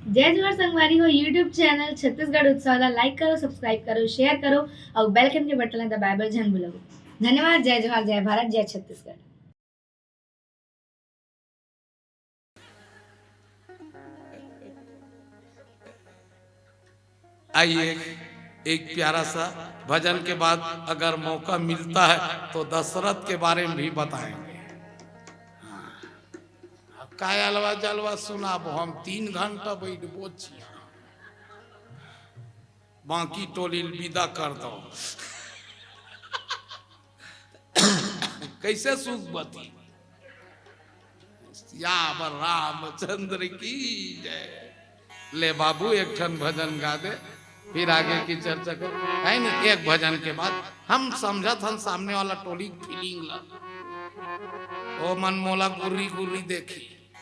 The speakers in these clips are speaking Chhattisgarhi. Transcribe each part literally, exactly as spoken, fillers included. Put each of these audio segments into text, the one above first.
जय जोहार संगवारी हो, YouTube चैनल छत्तीसगढ़ उत्सव ला like करो, subscribe करो, share करो अउ bell icon के बटन ला दबाए बर झन भूलव। धन्यवाद। जय जोहार, जय भारत, जय छत्तीसगढ़। आइए, एक प्यारा सा भजन के बाद अगर मौका मिलता है तो दशरथ के बारे में भी बताएंगे। हाँ। अब काय अलवा जलवा सुनाबो हम, तीन घंटा बैठबो छिया। बाकी टोली ल विदा कर दो। कैसे सुख बती? सियावर रामचंद्र की जय। ले बाबू, एक ठन भजन गा दे, फिर आगे की चर्चा कर। है नहीं, एक भजन के बाद हम समझत हन सामने वाला टोली के feeling ला। ओ मन मोला गुर्री गुर्री देखी,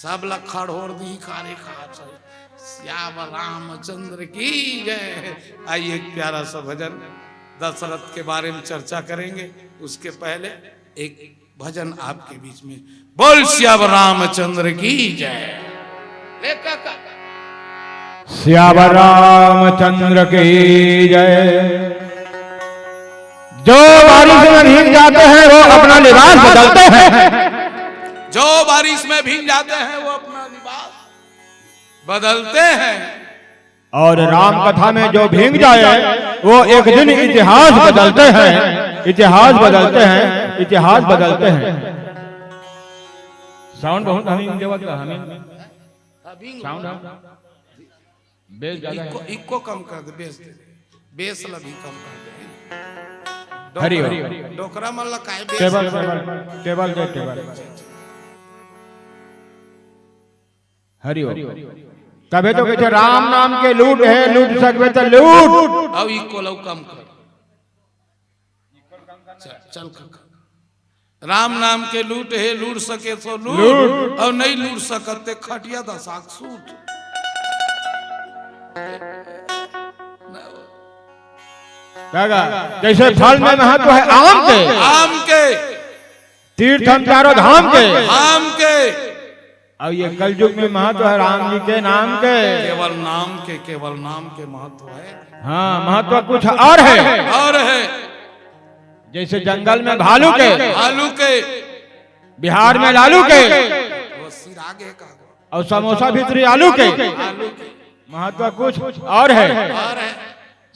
सब ला खड़होर दी कारे खाच है। सियावर रामचंद्र की जय। आइए, एक प्यारा सा भजन दशरथ के बारे में चर्चा करेंगे, उसके पहले एक भजन आपके बीच में। बोल सियावर रामचंद्र की जय। ले काका। सियावर रामचंद्र की जय। जो बारिश में भीग जाते हैं वो अपना लिबास बदलते हैं। जो बारिश में भीग जाते हैं वो अपना लिबास बदलते हैं। और राम कथा में जो भींग जाए वो एक दिन इतिहास बदलते हैं, इतिहास बदलते हैं, इतिहास बदलते हैं। Sound बहुत हमी देवत का हमी। Sound है। Bass ज्यादा है। Echo, echo कम कर दे, bass दे दे। Bass ला भी कम कर दे। हरि ओम। डोकरा मन ला काय bass? Table, table, table दे, table। हरि ओम। तभे तो कहथे, "राम नाम के लूट है, लूट सकबे त लूट।" अब echo ला कम कर। चल, चल काका। राम नाम के लूट हे, लूट सके सो लूट, लूट। अउ नहीं लूट सकत ते खटिया दसाक सूत। काका, जैसे फल में महत्व है आम के, आम के। तीर्थ हम चारों धाम के। धाम के। अब ये कलयुग में महत्व है राम जी के नाम के। केवल नाम के, केवल नाम के महत्व है। हाँ, महत्व कुछ और है। और है। जैसे जंगल में भालू के, भालू के। बिहार में लालू के। वो सिर आगे का। और समोसा भीतरी आलू के। आलू के। महत्व कुछ और है। और है।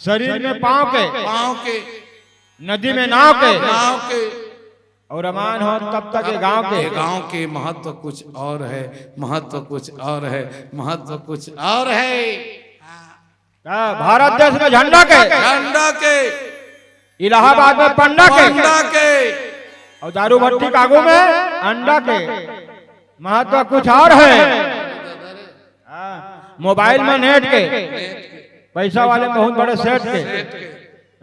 शरीर में पाँव के। पाँव के। नदी में नाव के। नाव के। और अमान हो तब तक ये गांव के। ये गांव के महत्व कुछ और है, महत्व कुछ और है, महत्व कुछ और है। हाँ, भारत देश में झंडा के। झंडा के। इलाहाबाद में पंडा के। पंडा के। और दारू भट्टी कागू में अंडा के। महत्व कुछ और है। हाँ, मोबाइल में नेट के। पैसा वाले बहुत बड़े सेठ के।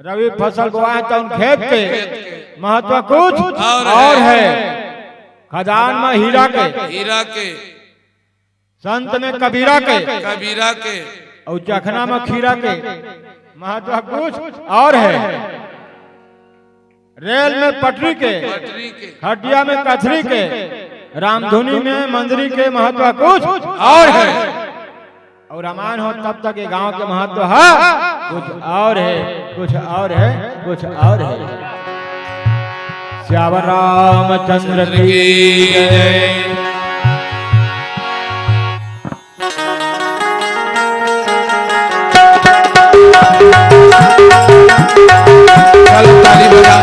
रवि फसल बोआए तो उन खेत के। महत्व कुछ और है। और है। खदान में हीरा के। हीरा के। संत में कबीरा के। कबीरा के। और चखना में खीरा के। महत्व कुछ और है। रेल में पटरी के। पटरी के। खटिया में कथरी के। रामधुनी में मंजरी के। महत्व कुछ और है। और रामायण हो तब तक ये गांव के महत्व है कुछ और है, कुछ और है, कुछ और है। सियावर रामचंद्र की जय। चलो ताली बजा।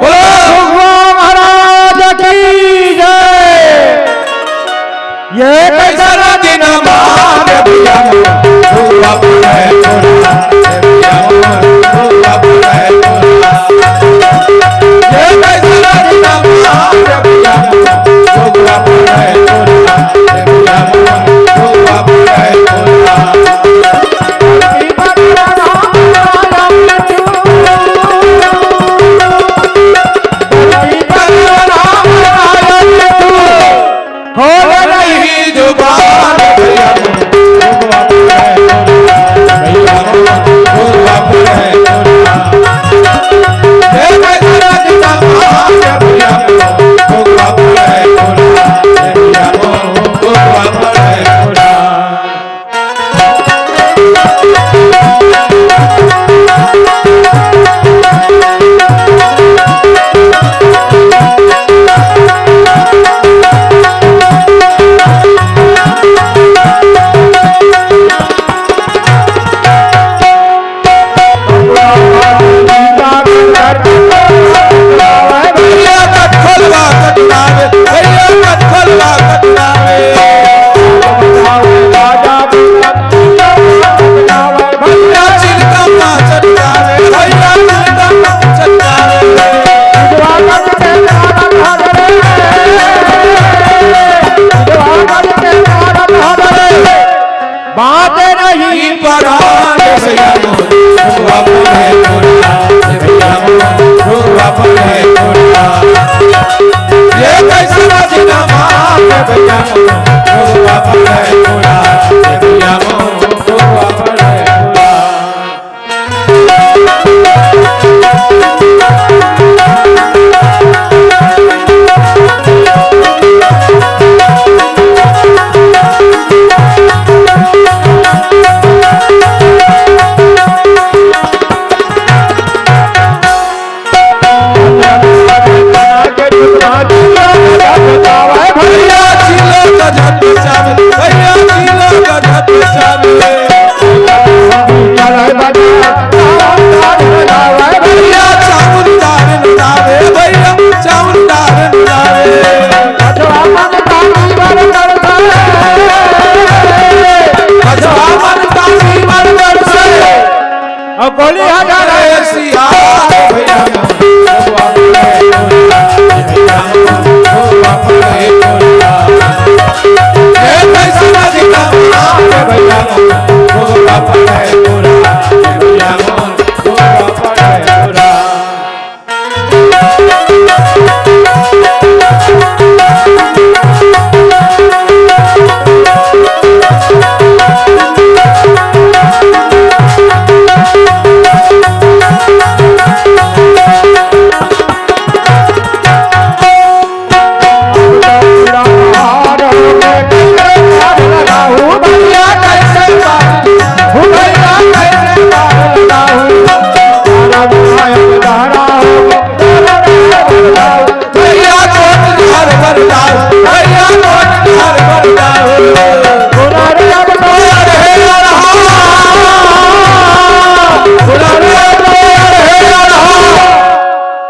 बोलो भगवान महाराज की जय। ये कैसा दिन मार दिया, तू अपने बोला, तू अपने बोला।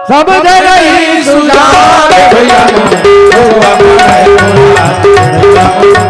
समझ नहीं सुजान भैया, ओ अपने बोला,